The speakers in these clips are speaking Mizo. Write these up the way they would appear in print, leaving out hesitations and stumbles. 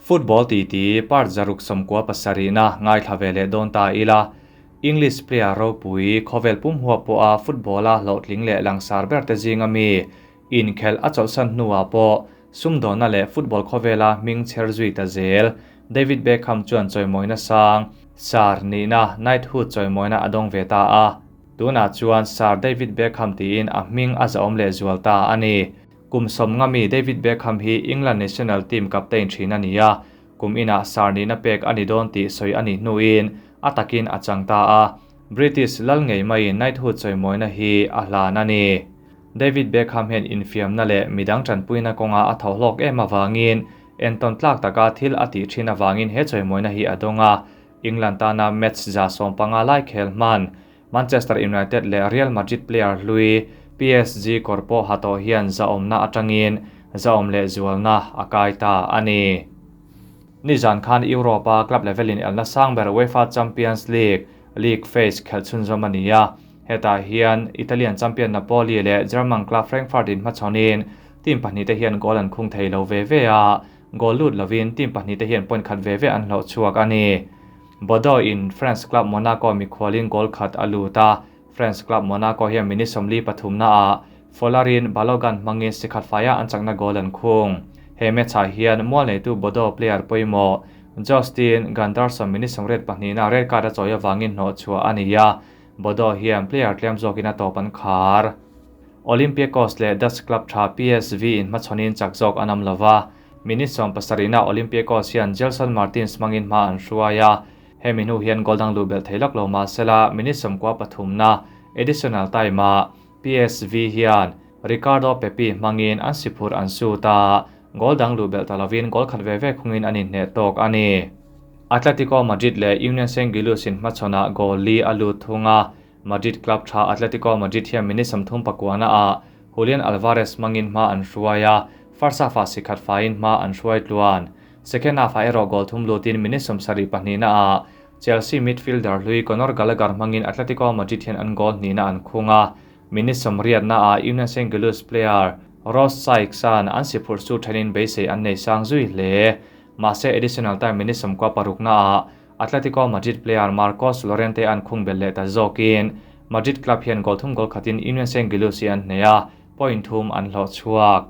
Football titi part 697 na ngaithla ve leh dawn ta ila. English player ropui khawvel pum huap pawha football-a hlawhtling leh langsar ber te zinga mi inkhel a chawlhsan hnuah pawh sumdawna leh football khawvela hming chher zui ta zel David Beckham chuan chawimawina sang Sir nihna knighthood chawimawina a dawng ve ta a. Tunah chuan Sir David Beckham tiin a hming a zahawm leh zual ta a ni. Kum 50 mi David Beckham hi England national team captain thin a ni a. Kum inah Sir nihna pek a ni dawn tih sawi a nih hnuin a takin a chang ta a. British lal ngei maiin knighthood chawimawina hi a hlan a ni. David Beckham hian infiamna leh midang tanpuina kawnga a tho hlawk em awangin entawn tlak taka thil a tih thin awangin he chawimawina hi a dawng a. England tana match 150 lai khel hman Manchester United leh Real Madrid player hlui PSG kawr pawh ha tawh hian zahawmna atangin zahawm leh zualna a kai ta a ni. Nizan khan Europa club level in elna sang ber UEFA Champions League League phase khelh chhunzawm a ni a. Hetah hian Italian champion Napoli leh German club Frankfurt in hmachhawnin team pahnih te hian goal an khung thei lo ve ve a. Goal lut lovin team pahnih te hian point khat ve ve an hlawh chhuak a ni. Bordeaux in France club Monaco mikhualin goal khat a lut a. France club Monaco hian minute 43 na a Folarin Balogun hmangin sikhat faia an chakna goal an khung. He match ah hian mual neitu Bordeaux player pawimawh Justin Gunderson minute 22 na red card a chawi awangin hnawh chhuah a ni a. Bordeaux hian player tlem zawkin a tawp an khar. Olympiacos leh Dutch club tha PSV in hmachhawnin chak zawk an awm lova. Minute 70 na Olympiacos hian Gelson Martins hmangin hma an hruai a. Hemi hnu hian goal dang lu belh thei lak lo mahsela minute 13 na additional time a PSV hian Ricardo Pepi hmangin an siphur an shoot a. Goal dang lu belh ta lovin goal khat ve ve khungin an inhneh tawk a ni. Atletico Madrid leh Union Saint-Gilloise in hmachhawnah goal li a lut thung a. Madrid club tha Atletico Madrid hian minute 39 na a Julian Alvarez hmangin hma an hruai a. First half ah sikhat faiin hma an hruai tluan. Second half ah erawh goal thum lutin minute 72 na a Chelsea midfielder hlui Conor Gallagher hmangin Atletico Madrid hian an goal hnihna an khung a. Minute 80 na a Union Saint-Gilloise player Ross Sykes an an siphurh chu thenin beisei an nei sang zui hle. Mahse additional time minute 16 na a Atletico Madrid player Marcos Llorente an khung bel leh ta zawkin Madrid club hian goal thum goal khatin Union Saint-Gilloise an hneh a, point thum an hlawh chhuak.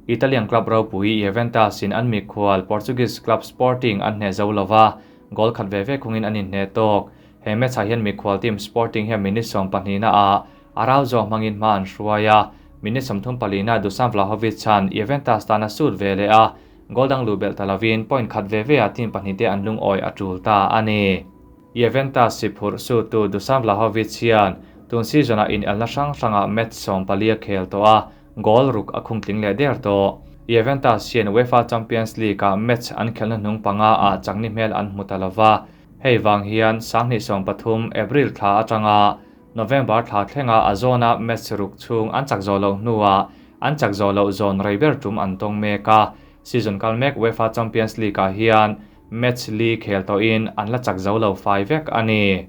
Italian club ropui Juventus in an mikhual Portuguese club Sporting an hneh zo lova, goal khat ve ve khungin an inhneh tawk. He match ah hian mikhual team Sporting hian minute 12 na a Araujo hmangin hma an hruai a. Minute 34 na Dusan Vlahovic chan Juventus tana shoot ve leh a, goal dang lu belh ta lovin point khat ve ve a team pahnih te an lungawi a tul ta a ni. Juventus siphurh shoot tu Dusan Vlahovic hian tun season ah in elna hrang hranga match 14 a khel tawh a, goal ruk a khung tling leh der tawh. Juventus hian UEFA Champions League ah match an khelna hnung panga ah chakni hmel an hmu ta lova. Hei wang hian 2023 April thla atanga November thla thlenga a zona match ruk chung an chak zo lo hnuah an chak zo lo zawn rei ber tum an tawng mek a. Season kal mek UEFA Champions League ah hian match li khel tawhin an la chak zo lo fai vek a ni.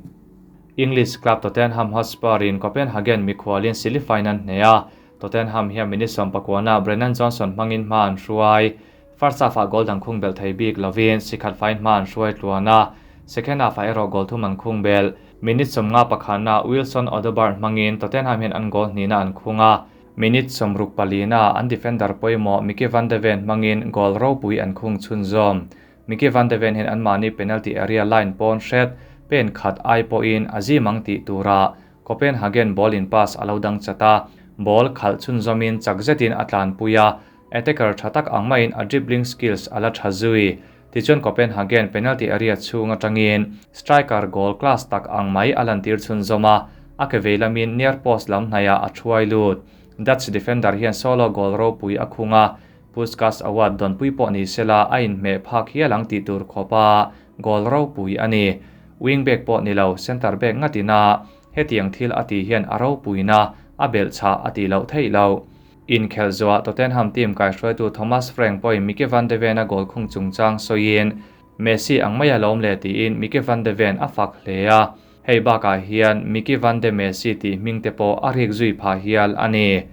English club Tottenham Hotspur in Copenhagen mikhualin semi final hneh a. Tottenham hian minute 19 na Brennan Johnson hmangin hma an hruai. First half ah goal dang khung belh thei bik lovin sikhat fain hma an hruai tluan a. Second half ah erawh goal thum an khung belh. Minute 51 na Wilson Odobert hmangin Tottenham hian an goal hnihna an khung a. Minute 64 na an defender pawimawh Mickey van de Ven hmangin goal ropui an khung chhunzawm. Mickey van de Ven hian an mahni penalty area line pawn hret pen khat ai pawhin a zimang tih tura Copenhagen ball in pass a lo dang chat a. Ball khalh chhunzawmin chak zetin a tlanpui a. Attacker tha tak ang maiin a dribbling skills a la tha zui. Tichuan Copenhagen penalty area chhung atangin striker goal class tak ang mai a lantir chhunzawm a. A ke vei lamin near post lam hnaiah a thuai lut. Dutch defender hian solo goal ropui a khung a. Puskas Award dawnpui pawh ni sela a inhmeh phak hial ang tih tur khawpa goal ropui a ni. Wingback pawh ni lo center back ngatina hetiang thil a ti hian a ropuina a belh chah a ti loh theih lo. Inkhel zuah Tottenham team kai hruaitu Thomas Frank pawhin Mickey van de Ven a goal khung chungchang sawiin Messi ang mai a lawm le tiin Mickey van de Ven a fak hle a. Hei bakah hian Mickey van de Messi tih hming te pawh a rik zui phah hial a ni.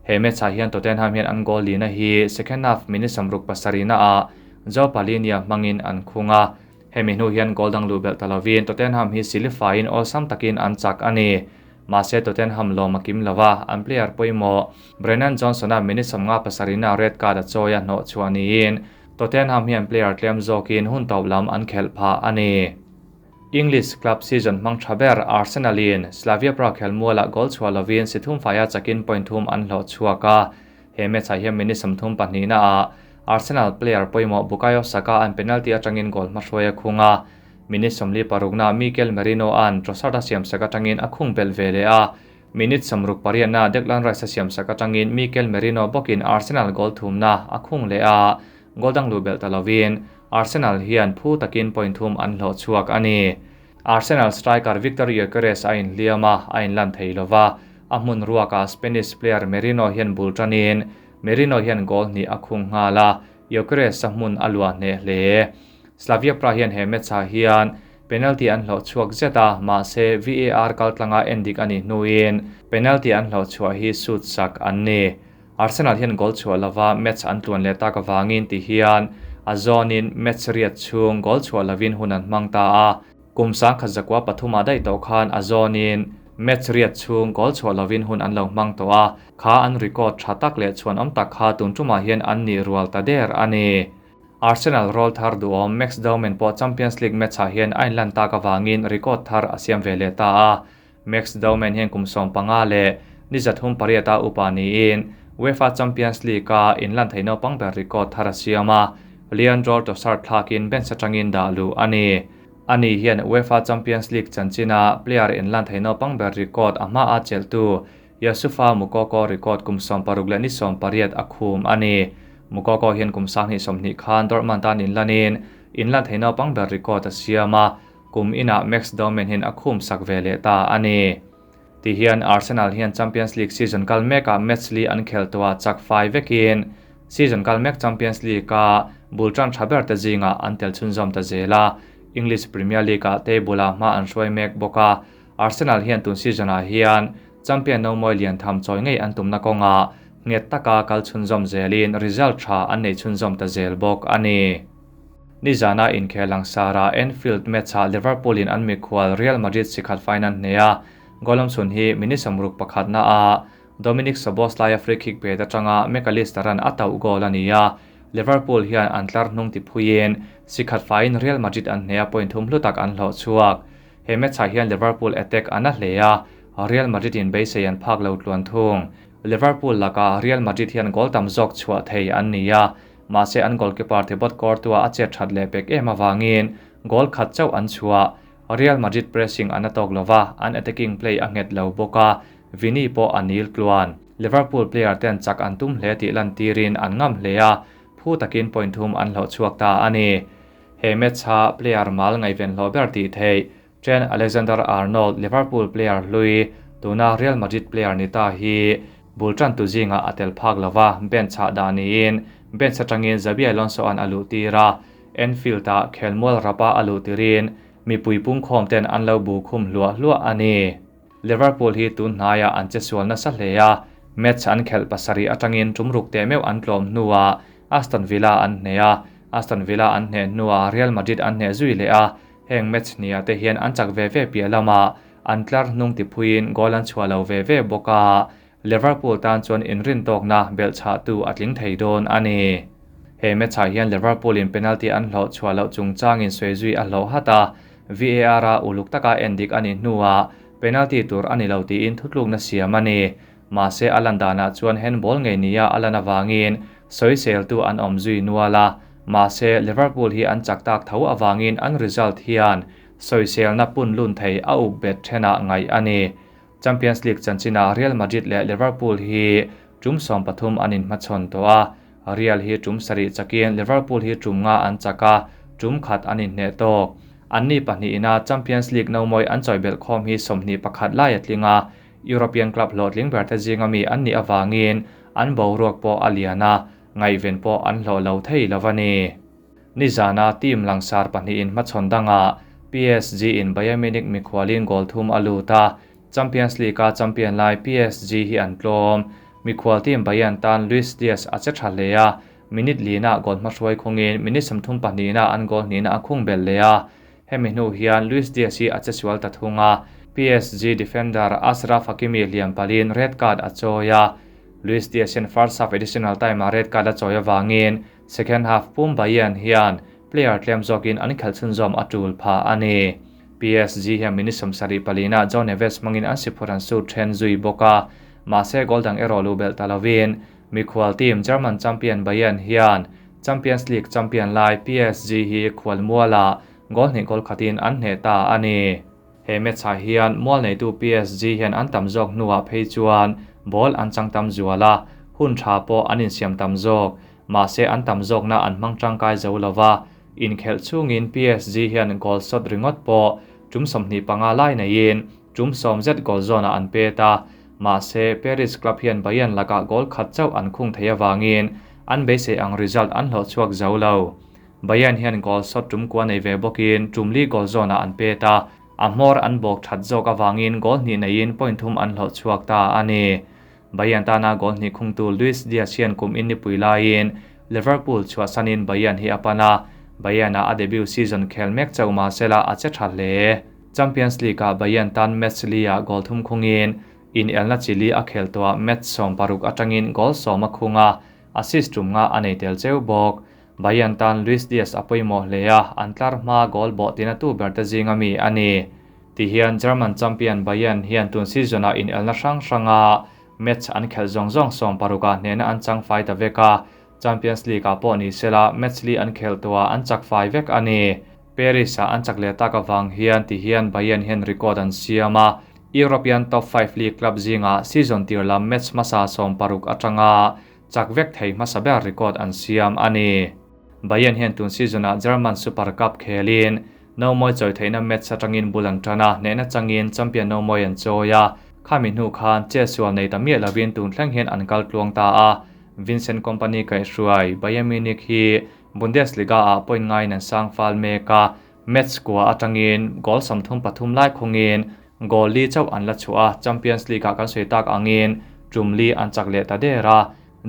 He match ah hian Tottenham hian an goal lina hi second half minute 67 na a Joao Palhinha hmangin an khung a. Hemi hnu hian goal dang luh belh ta lovin Tottenham hi silifaiin awlsam takin an chak a ni. Mahse Tottenham lawm a kim lo a, an player pawimawh Brennan Johnson-a minute 57 na red card a chawi a hnawh chhuah niin Tottenham hian player tlem zawkin hun tawp lam an khelh phah a ni. English club season hmang tha ber Arsenal-in Slavia Prague khelmualah goal chhuah lovin si thum faia chakin point thum an hlawh chhuak a. He match ah hian minute 32 na ah Arsenal player pawimawh Bukayo Saka an penalty atangin goal hmahruai a khung a. Minute 46 na Mikel Merino an Trossard a siam sak atangin a khung bel ve leh a. Minute 68 na Declan Rice a siam sak atangin Mikel Merino bawkin Arsenal goal thum na a khung leh a. Goal dang lu bel ta lovin Arsenal hian phu takin point thum an hlawh chhuak a ni. Arsenal striker Victor Gyökeres a inhliam a, a inlan thei lova. A hmun ruaka Spanish player Merino hian bul tanin Merino hian goal hnih a khung nghal a, Gyökeres a hmun a luah hneh hle. Slavia Prague hian he match ah hian penalty an hlawh chhuak zet a, mahse VAR kaltlanga endik a nih hnuin penalty an hlawh chhuah hi sut sak an ni. Arsenal hian goal chhuah lova match an tluan leh tak awangin ti hian a zawnin match riat chhung goal chhuah lovin hun an hmang ta a. Kum 1903 ah daih tawh khan a zawnin match riat chhung goal chhuah lovin hun an lo hmang tawh a, kha an record tha tak leh chuan awm tak kha tun tumah hian an ni rual ta der a ni. Arsenal roll thar duhawm Max Dowman pawh Champions League match ah hian a inlan tak awangin record thar a siam ve leh ta a. Max Dowman hian kum 15 leh ni 38 a upa niin UEFA Champions League a inlan thei naupang ber record thar a siam a. Leandro Trossard thlakin bench atangin dah luh a ni. Ani hian UEFA Champions League chanchina player inlan thei naupang ber record a hma a chelhtu Youssoufa Moukoko record kum 60 leh ni 18 a khum a ni. Moukoko hian kum 20 khan Dortmund tan inlanin inlan thei naupang ber record a siam a, kum inah Max Dowman hian a khum sak ve leh ta a ni. Ti hian Arsenal hian Champions League season kal mekah match li an khel tawha chak fai vekin season kal mek Champions League a bultan tha ber te zinga an tel chhunzawm ta zela. English Premier League ah table ah hma an hruai mek bawk a. Arsenal hian tun season ah hian champion no mawi lian tham chawi ngei an tumna kawnga nget taka kal chhunzawm zelin result tha an nei chhunzawm ta zel bawk a ni. Nizana inkhelang sara Anfield match ah Liverpool in an mikhual Real Madrid sikhat final hnea golom chhun hi minute 61 na a Dominic Szoboszlai free kick pe atanga Mac Allister an a tauh goal ani a. Liverpool hian an tlar hnung ti phuiin sikhat fain Real Madrid an hnea point thum hlutak an hlawh chhuak. He match ah hian Liverpool attack ana hle a, Real Madrid in beisei an phak lo tluan thung. Liverpool laka Real Madrid hian goal tam zawk chhuah thei an ni a, mahse an goalkeeper Thibaut Courtois a chet that leh pek em awangin goal khat chauh an chhuah. Real Madrid pressing an atok lova, an attacking play a nget lo bawk a, Vini pawh a nil tluan. Liverpool player ten chak an tum hle tih lan tirin an ngam hle a, phu takin point thum an hlawh chhuak ta a ni. He match ha player mal ngaiven hlawh ber tih thei Trent Alexander-Arnold Liverpool player hlui tuna Real Madrid player ni ta hi bultan tu zinga a tel phak lova bench ha daniin bench atangin Xabi Alonso an alu tira. Anfield a khelmual rapa alu tirin mi puipung khawm ten an lo bu khum hluah hluah ani. Liverpool hi tun hnaiah an che sual nasa hle a, match an khelh pasarih atangin tumruk te meuh an tlawm hnuah Aston Villa an hne a, Aston Villa an hne hnuah Real Madrid an hne zui leh a, heng match hniah te hian an chak ve ve piah lama an tlar hnung ti phuiin goal an chhuah lo ve ve bawk a. Liverpool tan chuan inrin tawkna belh chah tu a tling thei dawn a ni. He match ah hian Liverpool in penalty an hlawh chhuah loh chungchangin sawi zui a hlawh hat a, VAR a uluk taka endik a nih hnuah penalty tur a ni lo tiin thutlukna siam a ni. Mahse a lan danah chuan handball ngei nia a lan awangin sawisel tu an awm zui nual a, mahse Liverpool hi an chak tak tho awangin an result hian sawiselna pun lun thei a up bet thenah ngaih a ni. Champions League chanchina Real Madrid leh Liverpool hi tum 13 an inhmachhawn tawh a, Real hi tum sarih chakin Liverpool hi tum nga an chak a, tum khat an inhne tawk. An ni pahnih ina Champions League no mawi an chawi belh khawm hi 21 lai a tling a, European club hlawhtling ber te zinga mi an nih awangin an boruak pawh a lian a, ngaihven pawh an hlawh lo thei lo a ni. Nizana team langsar pahnih in hmachhawn danga PSG in Bayern Munich mikhualin goal thum a lut a, Champions League a champion lai PSG hi an tlawm. Mikhual team Bayern tan Luis Diaz a che tha hle a, Minute lina goal hmahruai khungin minute 32 na an goal hnihna a khung belh leh a. Hemi hnu hian Luis Diaz hi a che sual ta thung a. PSG defender Achraf Hakimi hliam palhin red card a chawi a. Luis Diaz hian first half additional time a red card a chawi awangin second half pum Bayern hian player tlem zawkin an khelh chhunzawm a tul pha a ni. PSG hian minute 74 na Joao Neves hmangin an si phurh an sut then zui bawk a. Mahse goal dang erawh luh belh ta lovin mikhual team German champion Bayern hian Champions League champion lai PSG hi khual muala goal hnih goal khatin an hneh ta a ni. He match ah hian mual neitu PSG hian an tam zawk hnuah phei chuan ball an chang tam zual a, hun tha pawh an insiam tam zawk. Mahse an tam zawkna an hmang tangkai zo lova. Inkhelh chungin PSG hian goal shot ringawt pawh tum 25 lai neiin tum 10 zet goal zone ah an pet a. Mahse Paris club hian Bayern lakah goal khat chauh an khung thei awangin an beisei ang result an hlawh chhuak zo lo. Bayern hian goal shot tum kua nei ve bawkin tum li goal zone ah an pet a. A hmawr an bawk that zawk awangin goal hnih neiin point thum an hlawh chhuak ta a ni. Bayern tana goal hnih khungtu Luis Diaz hian kum in nipui laiin Liverpool chhuahsanin Bayern hi a pan a. Bayern a a debut season khel mek chauh mahsela a che tha hle. Champions League ah Bayern tan match li ah goal thum khungin in elna chili a khel tawhah match 16 atangin goal 10 a khung a, assist tum nga a nei tel cheu bawk. Bayern tan Luis Diaz a pawimawh hle a, an tlar hma goal bawh tina tu ber te zinga mi a ni. Ti hian German champion Bayern hian tun season ah in elna hrang hranga match an khelh zawng zawng 16 ah hnehna an chang fai ta vek a. Champions League ah pawh ni sela match li an khel tawhah an chak fai vek a ni. Paris ah an chak leh tak awang hian ti hian Bayern hian record an siam a. European top 5 league club zinga season tir lam match hmasa 16 atanga chak vek thei hmasa ber record an siam a ni. Bayern hian tun season ah German Super Cup khelin no moi chawi theihna match atangin bul an tan a, hnehna changin champion no moi an chawi a. Khami hnu khan che sual nei ta miah lovin tun thleng hian an kal tluang ta a. Vincent Kompany kaihhruai Bayern Munich hi Bundesliga ah point ngain an sang fal mek a. Match kua atangin goal 33 lai khungin goal li chauh an la chhuah a. Champions League ah kan sawi tak angin tum li an chak leh ta der a.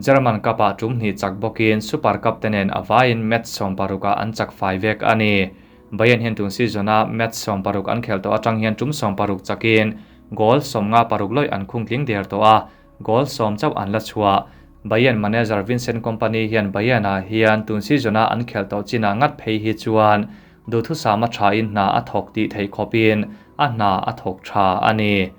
German Cup ah tum hnih chak bawkin Super Cup te nen avain match 16 ah an chak fai vek a ni. Bayern hian tun season a match 16 an khel tawh atang hian tum 16 chakin goal 56 loi an khung tling der tawh a, goal 10 chauh an la chhuah. Bayern manager Vincent Kompany hian Bayern ah hian tun season a an khel tawh china ngat phei hi chuan duhthu sama tha in hna a thawk tih thei khawpin a hna a thawk tha a ni.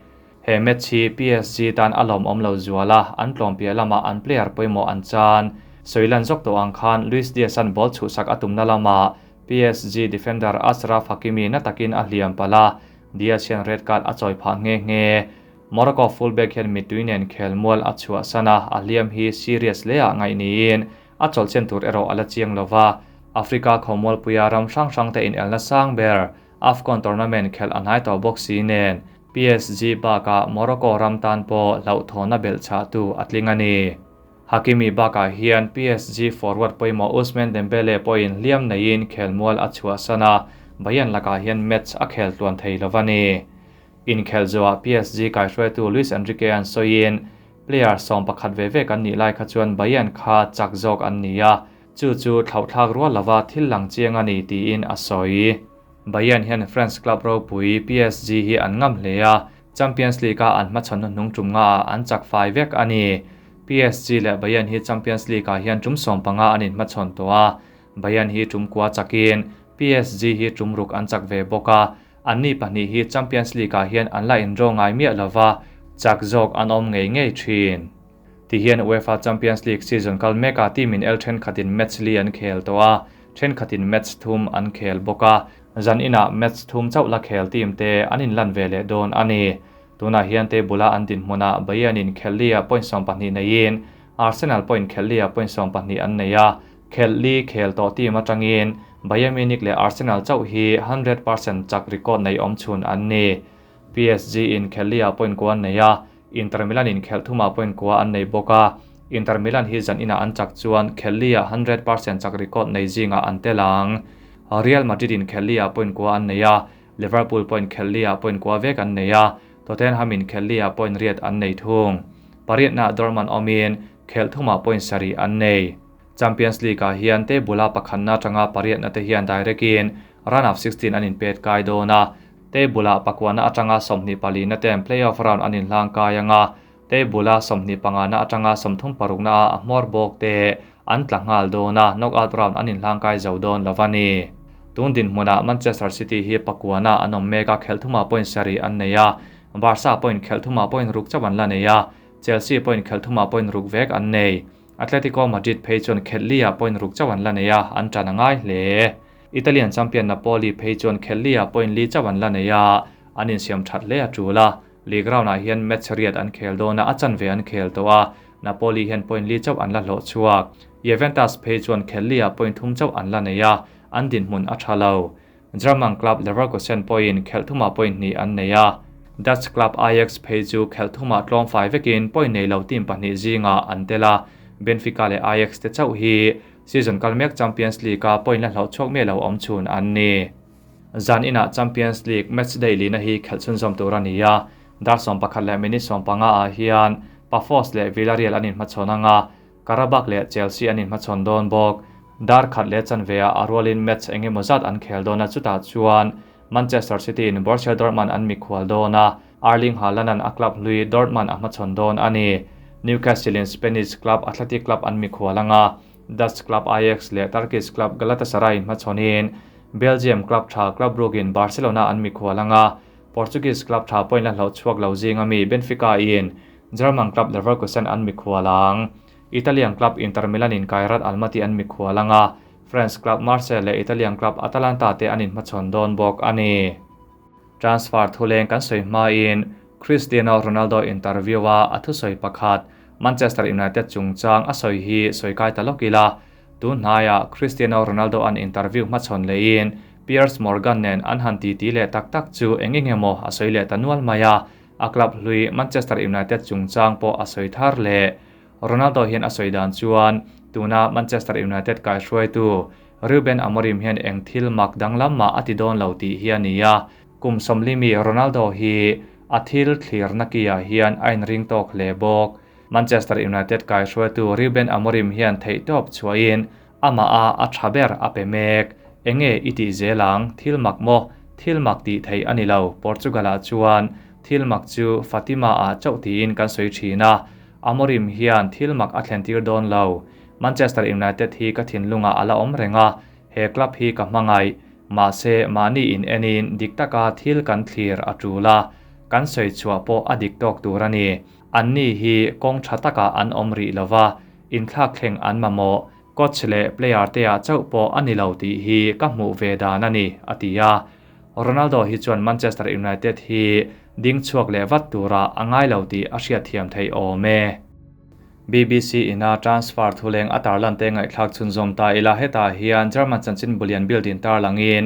He match hi PSG tan a lawm awm lo zuala an tlawm piah lama an player pawimawh an chan. Soilan zawk tawh ang khan Luis Diaz an ball chhuhsak a tumna lama PSG defender Achraf Hakimi na takin a hliam pala. Diaz hian red card a chawi phah nghe nghe. Morocco fullback hian mitui nen khel mual a chhuah sana a hliam hi serious hle ah ngaih niin a chawlhchen tur erawh a la chiang lova. Africa khawmual puia ram hrang hrang te in elna sang ber AFCON tournament khelh a hnai tawh bawk si nen PSG bakah Morocco ram tan pawh hlauhthawna belh chah tu a tling a ni. Hakimi bakah hian PSG forward pawimawh Ousmane Dembele pawhin hliam neiin khel mual a chhuah sana Bayern lakah hian match a khel tluan thei lova ni. Inkhel zawah PSG kaihruaitu Luis Enrique an sawiin player 11 ve ve kan nih lai kha chuan Bayern kha chak zawk an ni a, chu chu thlauhthlak rual lova thil lang chiang a ni tiin a sawi. Bayern hian French club ropui PSG hi an ngam hle a, Champions League a an hmachhawn hnuhnung tum nga ah an chak fai vek a ni. PSG leh Bayern hi Champions League ah hian tum 15 an inhmachhawn tawh a. Bayern hi tum kua chakin PSG hi tum ruk an chak ve bawk a. An ni pahnih hi Champions League ah hian an la indraw ngai miah lova, chak zawk an awm ngei ngei thin. Ti hian UEFA Champions League season kal mek a team in el then khatin match li an khel tawh a, then khatin match thum an khel bawk a. Zan inah match thum chauh la khel team te an inlan ve leh dawn a ni. Tunah hian te bula an din hmunah Bayern in khel li ah point 12 neiin Arsenal point khel li ah point 12 an nei a. Khel li khel tawh team atangin Bayern Munich leh Arsenal chauh hi 100% chak record nei awm chhun an ni. PSG in khel li ah point kua an nei a, Inter Milan in khel thuma point kua an nei bawk a. Inter Milan hi zan inah an chak chuan khel li ah 100% chak record nei zinga an telang. Real Madrid in khel li ah point kua an nei a, Liverpool point khel li ah point kua vek an nei a, Tottenham in khel li ah point riat an nei thung. Pariat na Dortmund awmin khel thuma point sarih an nei. Champions League-ah hian table-a pakhatna atanga pariatna te hian direct-in round of 16 an inpet kai dawn a, table-ah pakuana atanga 24na ten play-off round an inhlang kai anga, table-a 25na atanga 36na a a hmawr bawk te an tla nghal dawn a, knockout round an inhlang kai zo dawn lo a ni. Tun dinhmunah Manchester City hi pakuana an awm mek a, khelh thumah point sarih an nei a, Barca pawhin khelh thumah point ruk chauh an la nei a, Chelsea pawhin khelh thumah point ruk vek an nei. Atletico Madrid phei chuan khelh liah point ruk chauh an la nei a, an tan a ngai hle. Italian champion Napoli phei chuan khelh liah point li chauh an la nei a, an insiam that hle a tul a. League round-ah hian match riat an khel dawn a, a chanve an khel tawh a, Napoli hian point li chauh an la hlawh chhuak. Juventus phei chuan khelh liah point thum chauh an la nei a, an dinhmun a tha lo. German club Leverkusen pawhin khelh thumah point hnih an nei a, Dutch club Ajax phei chu khelh thumah tlawm fai vekin point nei lo team pahnih zingah an tel a, Benfica leh Ajax te chauh hi season kal mek Champions League-a point la hlauh chhuak miah lo awm chhun an ni. Zan inah Champions League matchday lina hi khelh chhunzawm tur a ni a, dar 11 leh minute 15 ah hian Pafos leh Villarreal an inhmachhawn ang a, Qarabag leh Chelsea an inhmachhawn dawn bawk. Dar khat leh chanveah a rualin match eng emaw zat an khel dawn a, chutah chuan Manchester City in Borussia Dortmund an mikhual dawn a, Erling Haaland-a'n a club hlui Dortmund a hmachhawn dawn a ni. Newcastle in Spanish club Athletic Club an mikhual ang a, Dutch club Ajax leh Turkish club Galatasaray inhmachhawnin Belgium club tha Club Brugge in Barcelona an mikhual ang a, Portuguese club tha point la hlauh chhuak lo zinga mi Benfica in German club Leverkusen an mikhual ang. Italian club Inter Milan in Kairat Almaty an mikhual ang a, French club Marseille leh Italian club Atalanta te an inhmachhawn dawn bawk a ni. Transfer thuleng kan sawi hmain Cristiano Ronaldo interview-a a thusawi pakhat Manchester United chungchang a sawi hi sawi kai ta lawk ila. Tun hnaiah Cristiano Ronaldo an interview hmachhawn lehin Piers Morgan nen an han titi leh tak tak chu eng eng emaw a sawi leh ta nual mai a, a club hlui Manchester United chungchang pawh a sawi thar leh. Ronaldo hian a sawi dan chuan tuna Manchester United kaihruaitu Ruben Amorim hian eng thil mak danglam mah a ti dawn lo tih hi a ni a, kum sawmlimi Ronaldo hi a thil thlirna kiah hian a inring tawk hle bawk. Manchester United kaihruaitu Ruben Amorim hian theihtawp chhuahin amah a a tha ber a pe mek. Enge i tih zel ang? Thil mak maw? Thil mak tih theih a ni lo. Portugal-ah chuan thil mak chu Fatima-ah chauh tiin kan sawi thin a, Amorim hian thil mak a thlen tir dawn lo. Manchester United hi ka thinlungah a la awm reng a, he club hi ka hmangaih. Mahse, mahni in enin dik taka thil kan thlir a tul a, kan sawi chhuah pawh a dik tawk tur a ni. Anni hi kawng tha takah an awm rih lo va, inthlak thleng an mamawh. Coach leh player te ah chauh pawh a ni lo tih hi ka hmuh ve dan a ni, a ti a. Ronaldo hi chuan Manchester United hi ding chhuak leh vat turah a ngai lo tih a hriatthiam theih awm e. BBC ina transfer thuleng a tarlan te ngaihthlak chhunzawm ta ila hetah hian German chanchin bulian building tarlangin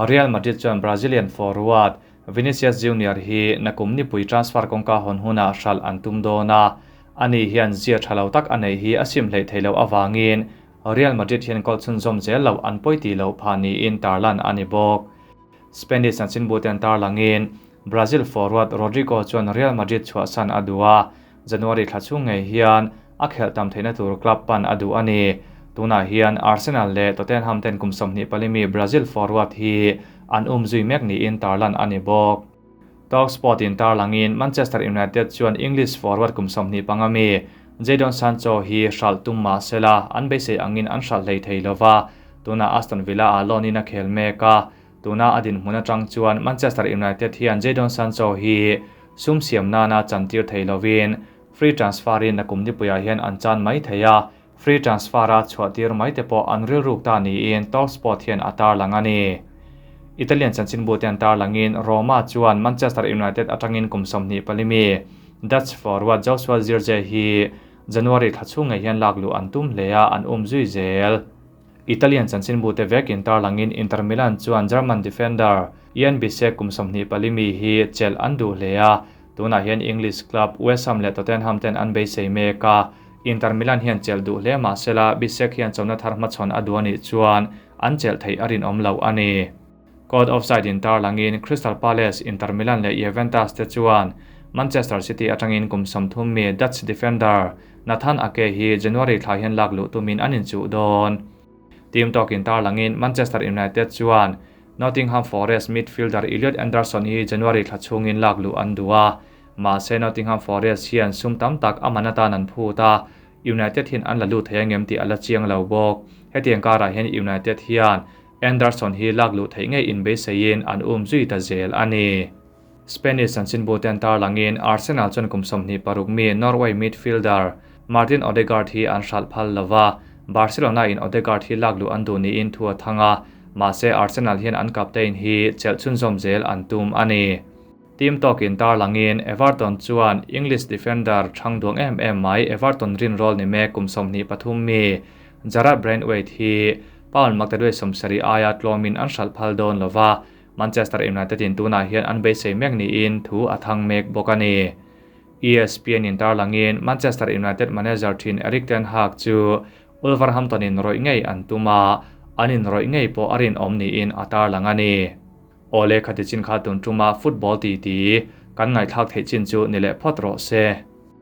Real Madrid chuan Brazilian forward Vinicius Junior hi nakum nipui transfer kawngka hawn hunah hralh an tum dawn a, ani hian zia tha lo tak a neih hi a sim hleih theih loh avangin Real Madrid hian goal chhunzawm zel loh an pawi tih loh phah niin tarlan a ni bawk. Spanish chanchinbute an tarlangin Brazil forward Rodrygo chuan Real Madrid chhuahsan a duh a, January thla chhung ngei hian a khelh tam theihna tur club pan a duh a ni. Tunah hian Arsenal leh Tottenham ten kum 24 mi Brazil forward hi an um zui mek niin tarlan a ni bawk. Talksport in tarlangin Manchester United chuan English forward kum 25 mi Jadon Sancho hi hralh tum mah sela an beisei angin an hralh hlei thei lova, tunah Aston Villa ah loan in a khel mek a. Tuna a dinhmun atang chuan Manchester United hian Jadon Sancho hi sum siam nana chantir thei lovin free transfer in nakum nipuiah hian an chan mai thei a, free transfer a chhuahtir mai te pawh an rilruk ta niin Talksport hian a tarlang a ni. Italian chanchinbu te an tarlangin Roma chuan Manchester United atangin kum 24 mi Dutch forward Joshua Zirkzee hi January thla chhung ngei hian lak luh an tum hle a, an um zui zel. Italian chanchinbu te vekin tarlangin Inter Milan chuan German defender Yann Bisseck kum 24 mi hi chelh an duh hle a, tunah hian English club West Ham leh Tottenham ten an beisei mek a, Inter Milan hian chelh duh hle mahsela Bisseck hian chawmna thar hmachhawn a duh a nih chuan an chelh theih a rinawm loh a ni. Code offside in tarlangin Crystal Palace, Inter Milan leh Juventus te chuan Manchester City atangin kum 30 mi Dutch defender Nathan Ake hi January thla hian lak luh tumin an inchuh dawn. Team tawkin tarlangin Manchester United chuan Nottingham Forest midfielder Elliot Anderson hi January thla chhungin lak luh an duh a, mahse Nottingham Forest hian sum tam tak a man atan an phut a, United hian an la lut thei angem tih a la chiang lo bawk. Hetiang karah hian United hian Anderson hi lak luh theih ngei inbeiseiin an um zui ta zel a ni. Spanish chanchinbu ten tarlangin Arsenal chuan kum 26 mi Norway midfielder Martin Odegaard hi an hralh phal lova, Barcelona in Odegaard hi lak luh an duh niin thu a thang a, mahse Arsenal hian an captain hi chelh chhunzawm zel an tum a ni. Team tawkin tarlangin Everton chuan English defender thang duang em em mai Everton rinrawl ni mek kum 23 mi Jarrad Branthwaite hi pound maktaduai 70 aia tlawmin an hralh phal dawn lova, Manchester United in tunah hian an beisei mek niin thu a thang mek bawk a ni. ESPN in tarlangin Manchester United manager thin Erik ten Hag chu Wolverhampton in rawih ngei an tum a, an in rawih ngei pawh a rinawm niin a tarlang a ni. Awle khati chin kha tun tuma football ti ti kan ngaihthlak theih chin chu ni leh phawt rawh se.